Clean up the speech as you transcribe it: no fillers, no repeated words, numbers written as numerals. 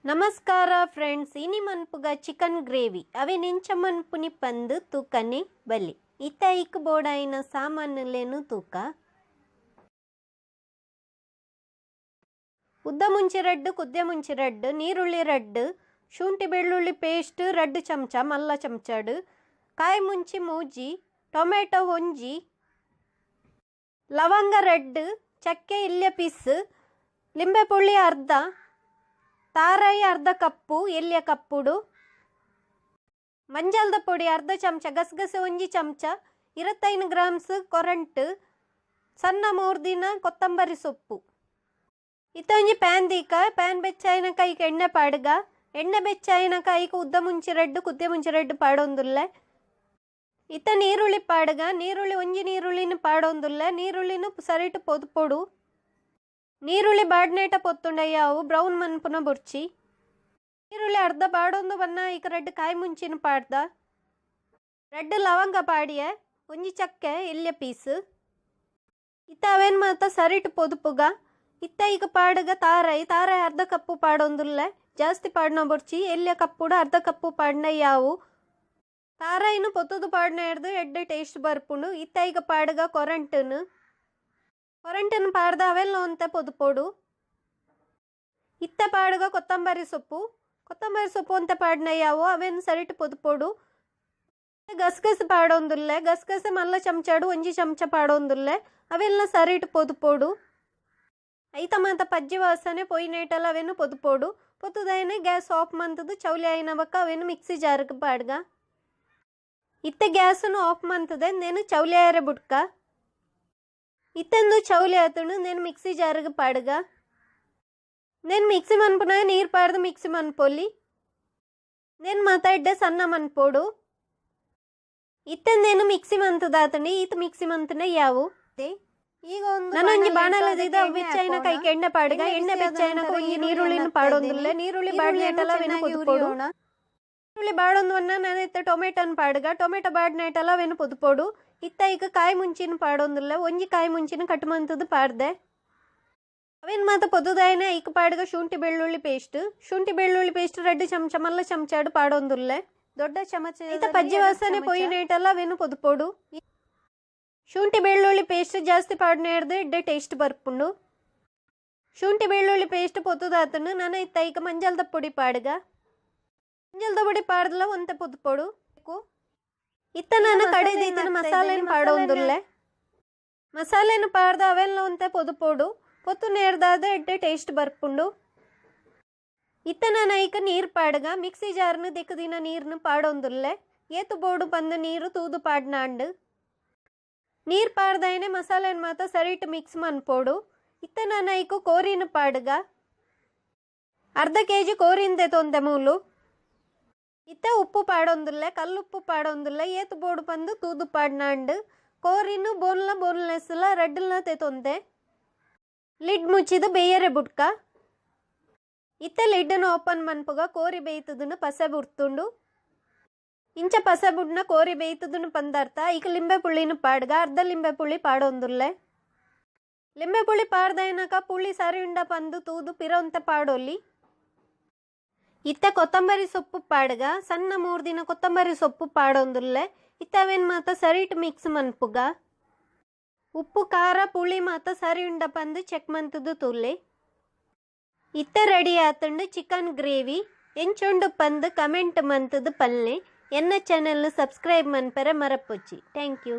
ನಮಸ್ಕಾರ ಫ್ರೆಂಡ್ಸ್, ಇನಿ ಮನ್ಪುಗ chicken gravy ಅವೆ ನಿಂಚ ಮನ್ಪುನಿ ಪಂದು ತೂಕನೆ ಬಲಿ ಇತ್ತ ಇಕ್ ಬೋಡಾಯಿನ ಸಾಮಾನುಲೇನು ತೂಕ. ಉದ್ದ ಮುಂಚಿ ರಡ್ಡು, ಕುದ್ದೆ ಮುಂಚಿ ರಡ್ಡು, ನೀರುಳ್ಳಿ ರಡ್ಡು, ಶುಂಠಿ ಬೆಳ್ಳುಳ್ಳಿ ಪೇಸ್ಟ್ ರಡ್ಡು ಚಮಚ ಮಲ್ಲ ಚಮಚಡು, ಕಾಯಿ ಮುಂಚಿ ಮೂಜಿ, ಟೊಮೆಟೊ ಒಂಜಿ, ಲವಂಗ ರಡ್ಡು, ಚಕ್ಕೆ ಇಲ್ಯ ಪೀಸ್, ಲಿಂಬೆ ಪುಳ್ಳಿ ಅರ್ಧ, ತಾರಾಯಿ ಅರ್ಧ ಕಪ್ಪು ಎಲ್ಯ ಕಪ್ಪುಡು, ಮಂಜಲ್ದ ಪೊಡಿ ಅರ್ಧ ಚಮಚ, ಗಸಗಸೆ ಒಂಜಿ ಚಮಚ, 25 ಗ್ರಾಮ್ಸ್ ಕೊರಂಟು, ಸಣ್ಣ ಮೂರ್ದಿನ ಕೊತ್ತಂಬರಿ ಸೊಪ್ಪು. ಇತ್ತ ಒಂಜಿ ಪ್ಯಾನ್ ದೀಕ, ಪ್ಯಾನ್ ಬೆಚ್ಚಾಯಿನ ಕೈಗೆ ಎಣ್ಣೆ ಪಾಡ್ಗ, ಎಣ್ಣೆ ಬೆಚ್ಚಾಯಿನ ಕೈಗೆ ಉದ್ದ ಮುಂಚಿ ರಡ್ಡು, ಕುದ್ದೆ ಮುಂಚಿ ರಡ್ಡು ಪಾಡೊಂದುಲ್ಲೆ. ಇತ್ತ ನೀರುಳ್ಳಿ ಪಾಡ್ಗ, ನೀರುಳ್ಳಿ ಒಂಜಿ ನೀರುಳ್ಳಿನ ಪಾಡೊಂದುಲ್ಲೆ, ನೀರುಳ್ಳಿನ ಸರಿಟು ಪೊದುಪೊಡು. ನೀರುಳ್ಳಿ ಬಾಡ್ನೇಟ ಪೊತ್ತುಂಡಯ್ಯಾವು ಬ್ರೌನ್ ಮನ್ಪುನ ಬುರ್ಚಿ. ನೀರುಳ್ಳಿ ಅರ್ಧ ಬಾಡೊಂದು ಬನ್ನ ಈಗ ರೆಡ್ ಕಾಯಿ ಮುಂಚಿನ ಪಾಡ್ದ, ರೆಡ್ ಲವಂಗ ಪಾಡಿಯ, ಒಂಜಿ ಚಕ್ಕೆ ಎಲ್ಯ ಪೀಸ್. ಇತ್ತ ಅವೇನು ಮಾತ ಸರಿಟು ಪೊದುಪುಗ. ಇತ್ತ ಈಗ ಪಾಡುಗ ತಾರಾಯಿ, ತಾರಾಯಿ ಅರ್ಧ ಕಪ್ಪು ಪಾಡೊಂದುಲ್ಲೆ, ಜಾಸ್ತಿ ಪಾಡ್ನ ಬುರ್ಚಿ, ಎಲ್ಯ ಕಪ್ಪುಡು ಅರ್ಧ ಕಪ್ಪು ಪಾಡ್ನ ಯಾವು. ತಾರಾಯಿನು ಪೊತ್ತುದು ಪಾಡ್ನ ಹಿಡ್ದು ಎಡ್ಡೆ ಟೇಸ್ಟ್ ಬರ್ಪುಂಡು. ಇತ್ತ ಈಗ ಪಾಡುಗ ಕೊರಂಟನು, ಕೊರಂಟನ್ನು ಪಾಡ್ದ ಅವೆಲ್ಲ ಒಂತೆ ಪೊದುಪೊಡು. ಇತ್ತ ಪಾಡುಗ ಕೊತ್ತಂಬರಿ ಸೊಪ್ಪು, ಕೊತ್ತಂಬರಿ ಸೊಪ್ಪು ಅಂತ ಪಾಡ್ನ ಯಾವು ಅವೇನು ಸರಿಟು ಪೊದುಪೊಡು. ಗಸಗಸೆ ಪಾಡೊಂದುಲ್ಲೆ, ಗಸಗಸೆ ಮಲ್ಲ ಚಮಚಾಡು ಒಂಜಿ ಚಮಚ ಪಾಡೊಂದುಲ್ಲೆ, ಅವೆಲ್ಲ ಸರಿಟು ಪೊದುಪೊಡು. ಐತ ಮಾತ ಪಜ್ಜಿ ವಾಸನೆ ಪೊಯ್ನೇಟಲ್ಲ ಅವೇನು ಪೊದುಪೊಡು. ಪೊತ್ತುದೈನೆ ಗ್ಯಾಸ್ ಆಫ್ ಮಂತದ್ದು ಚೌಲಿ ಆಯಿನ ಬಕ್ಕ ಅವೇನು ಮಿಕ್ಸಿ ಜಾರ್ಗೆ ಪಾಡ್ಗ. ಇತ್ತ ಗ್ಯಾಸನ್ನು ಆಫ್ ಮಂತದೆ ನೇನು ಚೌಲಿ ಆಯರೆ ಬುಡ್ಕ. ಇತ್ತಂದು ಚೌಲಿ ಆತುಂಡು నేను ಮಿಕ್ಸಿ ಜಾರ್ಗೆ ಪಾಡ್ಗ. నేను ಮಿಕ್ಸಿ ಮನ್ಪುನ ನೀರು ಪಾಡ್ದು ಮಿಕ್ಸಿ ಮನ್ಪೊಲಿ. నేను ಮಾತ ಎಡ್ಡೆ ಸಣ್ಣ ಮನ್ಪೋಡು. ಇತ್ತ నేను ಮಿಕ್ಸಿ ಮಂತದಾತಂడి, ಈತ ಮಿಕ್ಸಿ ಮಂತನೆ ಯಾವು. ಈಗ ಒಂದು ನಾನೊಂಜಿ ಬಾಣಲದಿದ ಬೆಚ್ಚಾಯಿನ ಕೈಗೆ ಎಣ್ಣೆ ಪಾಡ್ಗ, ಎಣ್ಣೆ ಬೆಚ್ಚಾಯಿನ ಒಂಜಿ ನೀರುಳ್ಳಿನ ಪಾಡೊಂದುಲ್ಲೆ, ನೀರುಳ್ಳಿ ಬಾಡ್ನೇಟಲ ಅವೇನು ಪೊದುಪೊಡು. ನೀರುಳ್ಳಿ ಬಾಡೊಂದು ವನ್ನ ನಾನು ಇತ್ತ ಟೊಮೆಟೊನ ಪಾಡ್ಗ, ಟೊಮೆಟೊ ಬಾಡ್ನೇಟಲ ಅವೇನು ಪೊದುಪೊಡು. ಇತ್ತ ಈಗ ಕಾಯಿ ಮುಂಚಿನ ಪಾಡೊಂದುಲ್ಲೆ, ಒಂಜಿ ಕಾಯಿ ಮುಂಚಿನ ಕಟ್ ಮಂತದ್ದು ಪಾಡ್ದೆ. ಅವೇನು ಮಾತ ಪೊದುದಾಯನೆ ಐಕ್ ಪಾಡ್ಗ ಶುಂಠಿ ಬೆಳ್ಳುಳ್ಳಿ ಪೇಸ್ಟ್, ಶುಂಠಿ ಬೆಳ್ಳುಳ್ಳಿ ಪೇಸ್ಟ್ ರಡ್ಡು ಚಮಚ ಮಲ್ಲ ಚಮಚಾಡು ಪಾಡೊಂದುಲ್ಲೆ. ದೊಡ್ಡ ಚಮಚ ಇತ್ತ ಪಜ್ಜಿ ವಾಸನೆ ಪೊಯ್ಯಿನೇಟಲ್ಲ ಅವೇನು ಪೊದುಪೊಡು. ಶುಂಠಿ ಬೆಳ್ಳುಳ್ಳಿ ಪೇಸ್ಟ್ ಜಾಸ್ತಿ ಪಾಡ್ನೆ ಹಿಡ್ದು ಎಡ್ಡೆ ಟೇಸ್ಟ್ ಬರ್ಪುಂಡು. ಶುಂಠಿ ಬೆಳ್ಳುಳ್ಳಿ ಪೇಸ್ಟ್ ಪೊತ್ತುದಾತನು ನಾನು ಇತ್ತ ಈಗ ಮಂಜಲ್ದ ಪೊಡಿ ಪಾಡ್ಗ, ಮಂಜಲ್ದ ಪೊಡಿ ಪಾಡ್ದಲ ಒಂತೆ ಪೊದುಪೊಡು. ಇತ್ತ ನಾನು ಕಡೆದೀತಿನ ಮಸಾಲೆನ ಪಾಡೊಂದುಲ್ಲೆ, ಮಸಾಲೆನ ಪಾಡ್ದ ಅವೆಲ್ಲ ಒಂತೆ ಪೊದುಪೊಡು. ಪೊತ್ತು ನೇರ್ದಾದ ಎಡ್ಡೆ ಟೇಸ್ಟ್ ಬರ್ಪುಂಡು. ಇತ್ತ ನಾನು ಐಕ ನೀರು ಪಾಡ್ಗ, ಮಿಕ್ಸಿ ಜಾರ್ನು ದಿಕ್ಕದಿನ ನೀರನ್ನು ಪಾಡೊಂದುಲ್ಲೆ, ಏತು ಬೋಡು ಬಂದು ನೀರು ತೂದು ಪಾಡ್ನಾಂಡು. ನೀರು ಪಾಡ್ದಾಯನೆ ಮಸಾಲೆನ ಮಾತ ಸರಿಟು ಮಿಕ್ಸ್ ಮನ್ಪೊಡು. ಇತ್ತ ನಾನು ಐಕು ಕೋರಿನ ಪಾಡ್ಗ, ಅರ್ಧ ಕೆಜಿ ಕೋರಿಂದೆ ತೊಂದೆ ಮೂಲು. ಇತ್ತ ಉಪ್ಪು ಪಾಡೊಂದುಲ್ಲೆ, ಕಲ್ಲುಪ್ಪು ಪಾಡೊಂದುಲ್ಲೆ, ಏತು ಬೋಡು ಬಂದು ತೂದು ಪಾಡ್ನಾಂಡು. ಕೋರಿನು ಬೋನ್ಲ ಬೋನ್ಲೆಸ್ಲ ರಡ್ಡುಲ ತೊಂದೆ. ಲಿಡ್ ಮುಚ್ಚಿದು ಬೇಯರೆ ಬುಡ್ಕ. ಇತ್ತ ಲಿಡ್ಡನ್ನು ಓಪನ್ ಮನ್ಪುಗ ಕೋರಿ ಬೇಯ್ತದನ್ನು ಪಸೆ ಬುಡ್ತುಂಡು. ಇಂಚ ಪಸೆ ಬುಡ್ನ ಕೋರಿ ಬೇಯ್ತದನ್ನು ಪಂದಾರ್ಥ. ಈಗ ಲಿಂಬೆ ಪುಳ್ಳಿನ ಪಾಡ್ಗ, ಅರ್ಧ ಲಿಂಬೆ ಪುಳ್ಳಿ ಪಾಡೊಂದುಲ್ಲೆ. ಲಿಂಬೆ ಪುಳ್ಳಿ ಪಾಡ್ದಾಯನಕ ಪುಳ್ಳಿ ಸರಿ ಉಂಡ ಪಂದು ತೂದು ಪಿರೊಂತ ಪಾಡೊಲ್ಲಿ. ಇತ್ತ ಕೊತ್ತಂಬರಿ ಸೊಪ್ಪು ಪಾಡ್ಗ, ಸಣ್ಣ ಮೂರು ದಿನ ಕೊತ್ತಂಬರಿ ಸೊಪ್ಪು ಪಾಡೊಂದುಲ್ಲೆ. ಇತ್ತ ಅವೇನು ಮಾತ ಸರಿಟು ಮಿಕ್ಸ್ ಮನ್ಪುಗ. ಉಪ್ಪು ಖಾರ ಪುಳಿ ಮಾತ ಸರಿ ಉಂಡ ಪಂದು ಚೆಕ್ ಮಂತದ್ದು ತುಲ್ಲೆ. ಇತ್ತ ರೆಡಿ ಆತುಂಡು ಚಿಕನ್ ಗ್ರೇವಿ. ಎಂಚುಂಡು ಪಂದು ಕಮೆಂಟ್ ಮಂತದ್ದು ಪಲ್ಲೆ. ಎನ್ನ ಚಾನೆಲ್ನ ಸಬ್ಸ್ಕ್ರೈಬ್ ಮನ್ಪೆರೆ ಮರಪೊಚ್ಚಿ. Thank you.